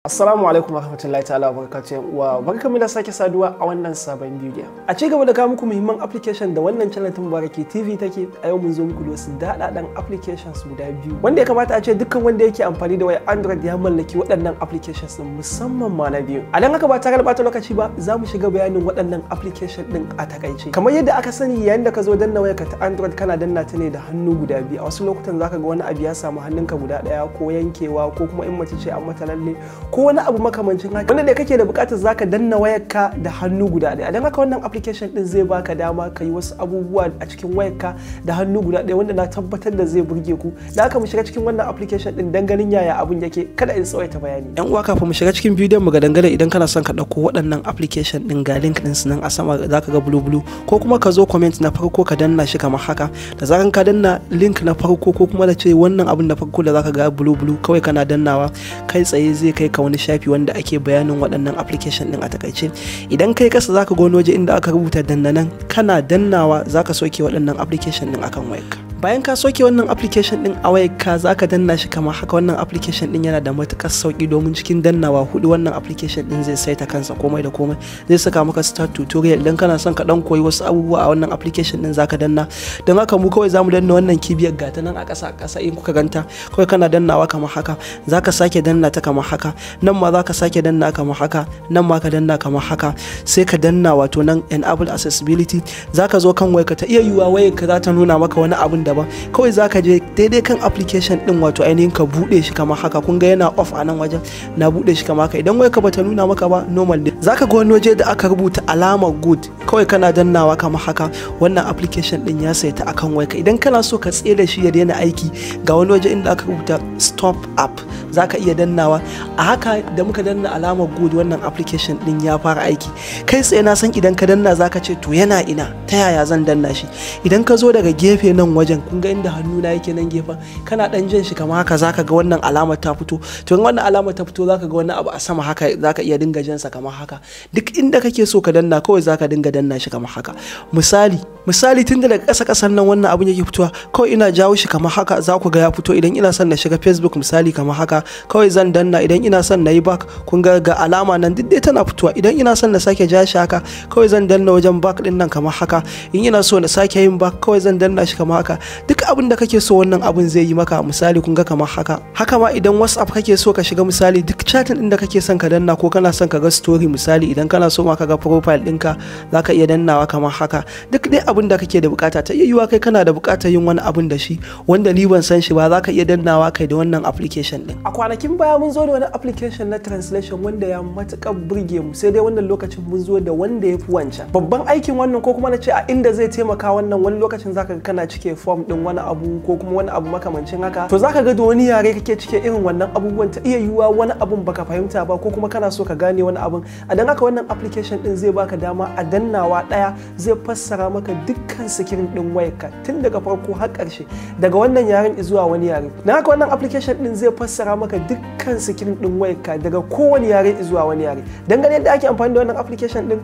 Assalamu alaikum warahmatullahi ta'ala wa barakatuh yan uwa, barkamu da sake saduwa a wannan sabon bidiyon. A ci gaba da kawo muku muhimman application da wannan channel ta Mubaraki TV take. A yau mun zo muku da wasu daɗaɗɗen applications guda biyu wanda ya kamata a ce dukkan wanda yake amfani da wayar Android ya mallaki waɗannan applications din, musamman ma na biyu. A dan haka, ba tare da ɓata lokaci ba, za mu shiga bayanin waɗannan application din a takaice. Kamar yadda aka sani, yayin da ka zo danna wayarka ta Android, kana danna ta ne da hannu guda biyu. A wasu lokutan zaka ga wani abu ya samu hannunka guda ɗaya, ko yankewa, ko kuma in mace ce an mata lalle, ko wani abu makamancin haka, wanda da kake da bukatar zaka danna wayarka da hannu guda ɗaya. Don haka wannan application din zai baka dama ka yi wasu abubuwa a cikin wayarka da hannu guda ɗaya, wanda na tabbatar da zai burge ku. Da haka mu shiga cikin wannan application din dan ganin yaya abun yake. Kada in tsawaita bayani, yan uwa. Kafin mu shiga cikin bidiyon mu ga dangane, idan kana son ka ɗauko waɗannan application din, ga link din su nan a sama, zaka ga blue blue, ko kuma ka zo comment na farko ka danna shi kamar haka. Da zaran ka danna link na farko, ko kuma da ce wannan abun na farko da zaka ga blue blue, kawai kana dannawa kai tsaye zai kai ka wani shafi wanda ake bayanin waɗannan application din a takaice. Idan kai kasa, zaka ga wani waje inda aka rubuta "danna nan". Kana dannawa zaka soke waɗannan application din akan wayarka. Bayan ka soke wannan application din a wayarka, zaka danna shi kamar haka. Wannan application din yana da matukar sauki, domin cikin dannawa hudu wannan application din zai saita kansa komai da komai, zai saka maka start tutorial. Idan kana son ka dan koyi wasu abubuwa a wannan application din, zaka danna. Don haka mu kawai zamu danna wannan kibiyar, gata nan a ƙasa ƙasa. In kuka ganta, kawai kana dannawa kamar haka, zaka sake danna ta kamar haka. Nan ma zaka sake danna kamar haka, nan ma ka danna kamar haka, sai ka danna wato nan "enable accessibility". Zaka zo kan wayarka, ta iya yiwuwa wayarka za ta nuna maka wani abun daban. Kawai zaka je daidai kan application din, wato ainihin ka bude shi kamar haka. Kun ga yana off a nan wajen, na bude shi kamar haka. Idan wayarka bata nuna maka ba, normal ne. Zaka ga wani waje da aka rubuta alamar "good", kawai kana dannawa kamar haka, wannan application din ya saita akan wayarka. Idan kana so ka tsere shi ya daina aiki, ga wani waje inda aka rubuta "stop app", zaka iya dannawa. A haka da muka danna alamar "good", wannan application din ya fara aiki kai tsaye. Na san idan ka danna zaka ce, "To, yana ina? Ta yaya zan danna shi?" Idan ka zo daga gefe nan wajen, kun ga inda hannuna yake nan gefen, kana dan jan shi kamar haka, zaka ga wannan alamar ta fito. To, in wannan alamar ta fito, zaka ga wani abu a sama haka, zaka iya dinga jansa kamar haka. Duk inda kake so ka danna, kawai zaka dinga danna shi kamar haka. Misali, tunda daga ƙasa ƙasan nan wannan abun yake fitowa, kawai ina jawo shi kamar haka, za ku ga ya fito. Idan ina son na shiga Facebook misali kamar haka, kawai zan danna. Idan ina son na yi back, kun ga alama nan duk dai tana fitowa. Idan ina son na sake ja shi haka, kawai zan danna wajen back din nan kamar haka. In ina so na sake yin back, kawai zan danna shi kamar haka. Duk abin da kake so, wannan abin zai yi maka. Misali, kun ga kamar haka. Haka ma idan WhatsApp kake so ka shiga, misali duk chatting din da kake son ka danna, ko kana son ka ga story, misali idan kana so ma ka ga profile ɗinka, zaka iya dannawa kamar haka. Duk dai abin da kake da bukata, ta iya yiwuwa kai kana da bukatar yin wani abin da shi wanda ni ban san shi ba, zaka iya dannawa kai da wannan application din. A kwanakin baya mun zo da wani application na translation wanda ya matukar burge mu, sai dai wannan lokacin mun zo da wanda ya fi wancan. Babban aikin wannan, ko kuma na ce a inda zai taimaka wannan, wani lokacin zaka ga kana cike form din wani abu ko kuma wani abu makamancin haka. To, zaka ga da wani yare kake cike irin wannan abubuwan, ta iya yiwuwa wani abun baka fahimta ba, ko kuma kana so ka gane wani abun. A dan haka wannan application din zai baka dama, a dannawa daya zai fassara maka dukkan screen din wayarka tun daga farko har ƙarshe, daga wannan yaren zuwa wani yare. Dan haka wannan application din zai fassara maka dukkan screen din wayarka daga kowane yare zuwa wani yare. Dangane yadda ake amfani da wannan application din,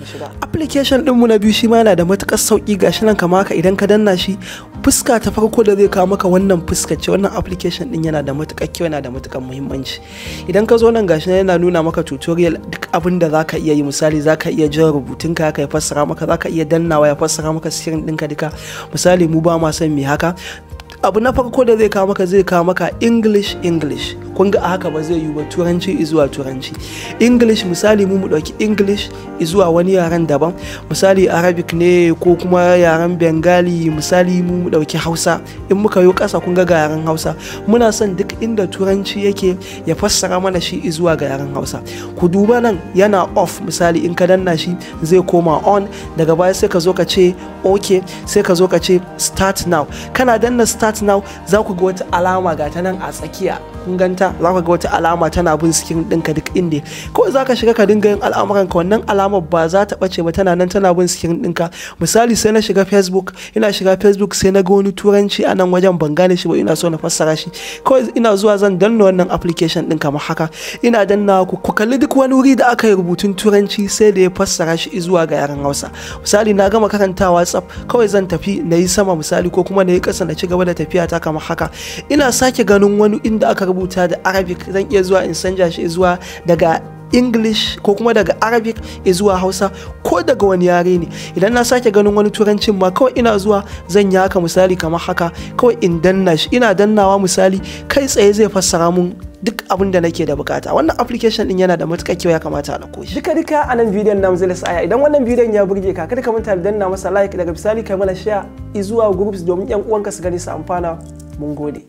shiga application din mu na biyu, shi ma yana da matukar sauki. Gashi nan kamar haka. Idan ka danna shi, fuska ta farko da zai kawo maka wannan fuska ce. Wannan application din yana da matukar kyau, yana da matukar muhimmanci. Idan ka zo nan, gashi nan yana nuna maka tutorial, duk abin da zaka iya yi. Misali, zaka iya jan rubutun ka ya fassara maka, zaka iya dannawa ya fassara maka screen ɗinka duka. Misali, mu ba ma son mi haka. Abu na farko da zai kawo maka, zai kawo maka English English. Kun ga a haka ba zai yiwu ba, Turanci zuwa Turanci, English. Misali, mu ɗauki English zuwa wani yaren daban, misali Arabic ne ko kuma yaren Bengali. Misali, mu ɗauki Hausa. In muka yi ƙasa, kun ga yaren Hausa. Muna son duk inda Turanci yake ya fassara mana shi zuwa ga yaren Hausa. Ku duba nan, yana off. Misali, in ka danna shi zai koma on. Daga baya sai ka zo ka ce "ok", sai ka zo ka ce "start now". Kana danna "start now", za ku ga wata alama ga ta nan a tsakiya. Kun ganta? Za ku ga wata alama tana bin screen ɗinka duk inda. Kawai za ka shiga ka dinga yin al'amuran ka, wannan alamar ba za ta ɓace ba, tana nan tana bin screen ɗinka. Misali, sai na shiga Facebook. Ina shiga Facebook, sai na ga wani Turanci a nan wajen, ban gane shi ba, ina so na fassara shi. Kawai ina zuwa zan danna wannan application ɗin kamar haka. Ina danna, ku kalli, duk wani wuri da aka yi rubutun Turanci sai da ya fassara shi zuwa ga yaren Hausa. Misali, na gama karantawa tsaf, kawai zan tafi na yi sama misali, ko kuma na yi ƙasa na ci gaba da tafiya ta kamar haka. Ina sake ganin wani inda aka rubuta da da Arabic, zan iya zuwa in canja shi zuwa daga English ko kuma daga Arabic zuwa Hausa ko daga wani yare ne. Idan na sake ganin wani turancin ma, kawai ina zuwa zan yi haka, misali kamar haka, kawai in danna shi. Ina dannawa, misali, kai tsaye zai fassara mun duk abin da nake da bukata. Wannan application din yana da matukar kyau, ya kamata a dauko shi. Duka duka a nan bidiyon namu zai tsaya. Idan wannan bidiyon ya burge ka, kada ka manta da danna masa like, daga misali kai mana share zuwa groups domin yan uwanka su gani su amfana. Mun gode.